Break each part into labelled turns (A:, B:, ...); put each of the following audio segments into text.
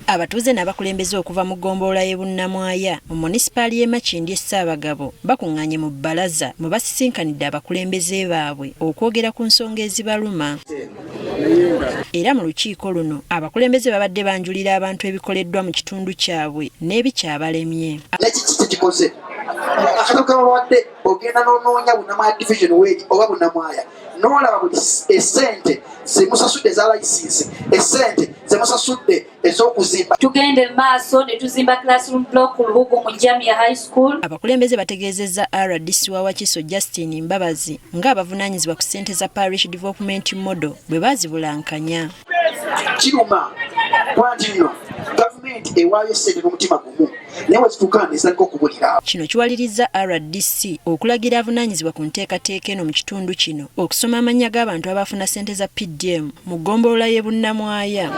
A: Abatuuze n'abakulembeze okuva mu ggombolola y'e Bunnamwaya mu munisipaali y'e Makindye Ssaabagabo bakuŋŋaanye mu bbalaza mwe basisinkanidde abakulembeze baabwe okwogera ku nsonga ezibaluma. Era mu lukiiko luno abakulembeze babadde banjulira abantu ebikoleddwa mu kitundu kyabwe n'ebikyabalemye.
B: Nekiki kyekikoze akatabo kebabawadde ogenda nonoonya Bunnamwaya division weeri oba Bunnamwaya n'olaba buli esente zemusasudde eza layisinsi, esente zemusasudde ez'okuzimba.
C: Tugenda emaaso ne tuzimba classroom block ku Lubugu mu Jamia High School.
A: Abakulembeze bategeezezza RDC wa Wakiso Justine Mbabazi ng'abavunaanyizibwa ku ssente za Parish Development Model bwe baazibulankanya.
B: Kiruma kuba nti nno gavumenti ewaayo ssente n'omutima gumu naye wezituuka nezitandika okubulira.
A: Kino kiwalirizza RDC okulagira avunaanyizibwa ku nteekateeka eno mu kitundu kino okusoma amannya g'abantu abaafuna ssente za PDM mu ggombolola y'e Bunnamwaya.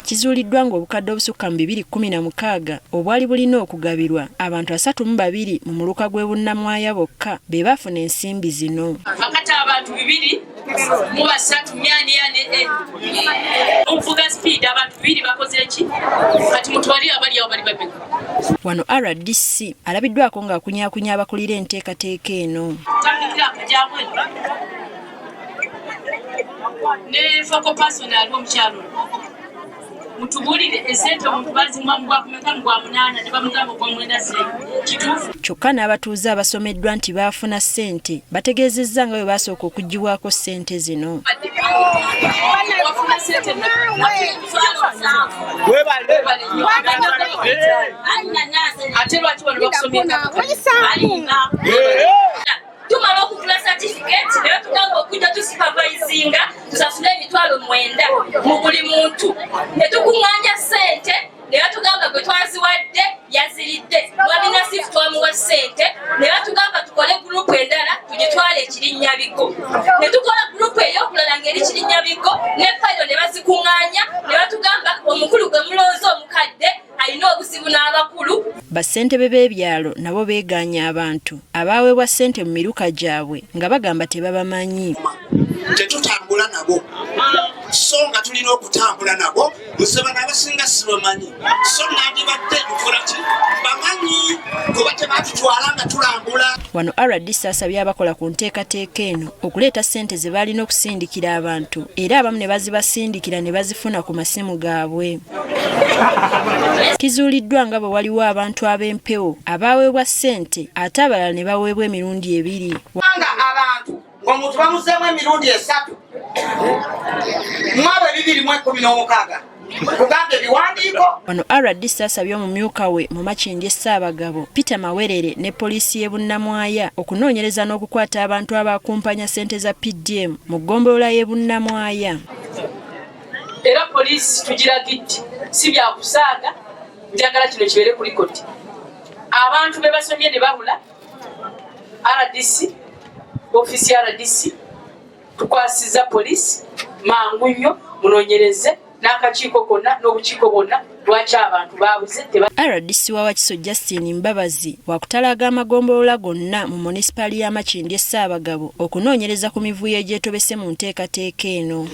A: Kizuuliddwa ng'obukadde obusukka mu 216 obwali bulina okugabirwa abantu 32 mu muluka gw'e Bunnamwaya bokka be baafuna ensimbi zino.
D: Akati abantu 203 myani ya ne e okuvuga speed abantu 2 bakoze ki kati mutwali abali awo bali babiri.
A: Wano RDC alabiddwako ng'akunyakunya abakulira enteekateeka eno.
D: Tandikira akajamwe ne focal person aliwo omukyalo mutubulire esente omuntu bazimuwa mu gwakumeka mu gwa 8 ne bamugamba ogwa 9 zeeyo kituufu.
A: Kyokka n'abatuuze abasomeddwa nti baafuna ssente bategeezezza nga bwe baasooka okuggyibwako ssente zino.
D: Wafuna ssente ate lwaki wano bakusomyeko?
C: Tumala okugula certificate naye tugamba okujja tusupervisinga tusasule 90,000 mu buli muntu ne tukuŋŋaanya ssente ne batugamba gwe twaziwadde yaziridde mwami Nasifu twamuwa ssente ne batugamba tukole gurupu endala tugitwale Ekirinyabigo ne tukola gurupu ey'okulala ng'eri Kirinyabigo ne fayiro ne bazikuŋŋaanya ne batugamba omukulu gwe mulonze omukadde alina obuzibu n'abakulu.
A: Bassentebe b'ebyalo nabo beegaanye abantu abaaweebwa ssente mu miruka gyabwe nga bagamba tebabamanyi.
E: Tetutambula nabo so nga tulina okutambula nabo nze bano abasinga sibamanyi so nandibadde nkola ki bamanyi kuba tebatutwala nga tulambula.
A: Wano RDC asabye abakola ku nteekateeka eno okuleeta ssente ze baalina okusindikira abantu era abamu ne bazibasindikira ne bazifuna ku masimu gaabwe. Kizuuliddwa nga bwe waliwo abantu ab'empewo abaaweebwa ssente ate abalala ne baweebwa emirundi 2.
F: Nga abantu ng'omuntu bamuzeemu emirundi 3 mwabo 2016 kugamba ebiwandiiko.
A: Wano RDC asabye omumyuka we mu Makindye Ssaabagabo Peter Mawerere ne poliisi y'e Bunnamwaya okunoonyereza n'okukwata abantu abakumpanya ssente za PDM mu ggombolola y'e Bunnamwaya.
D: Era poliisi tugiragidde si byakusaaga, njagala kino kibeere ku likodi. Abantu be basomye ne babula RDC, ofiisi ya RDC tukwasiza poliisi mangu nnyo munoonyereze n'akakiiko konna n'obukiiko bwonna lwaki abantu baabuze.
A: RDC wa Wakiso Justine Mbabazi wakutalaaga amagombolola gonna mu munisipaali ya Makindye Ssaabagabo okunoonyereza ku mivuyo egyetobese mu nteekateeka eno.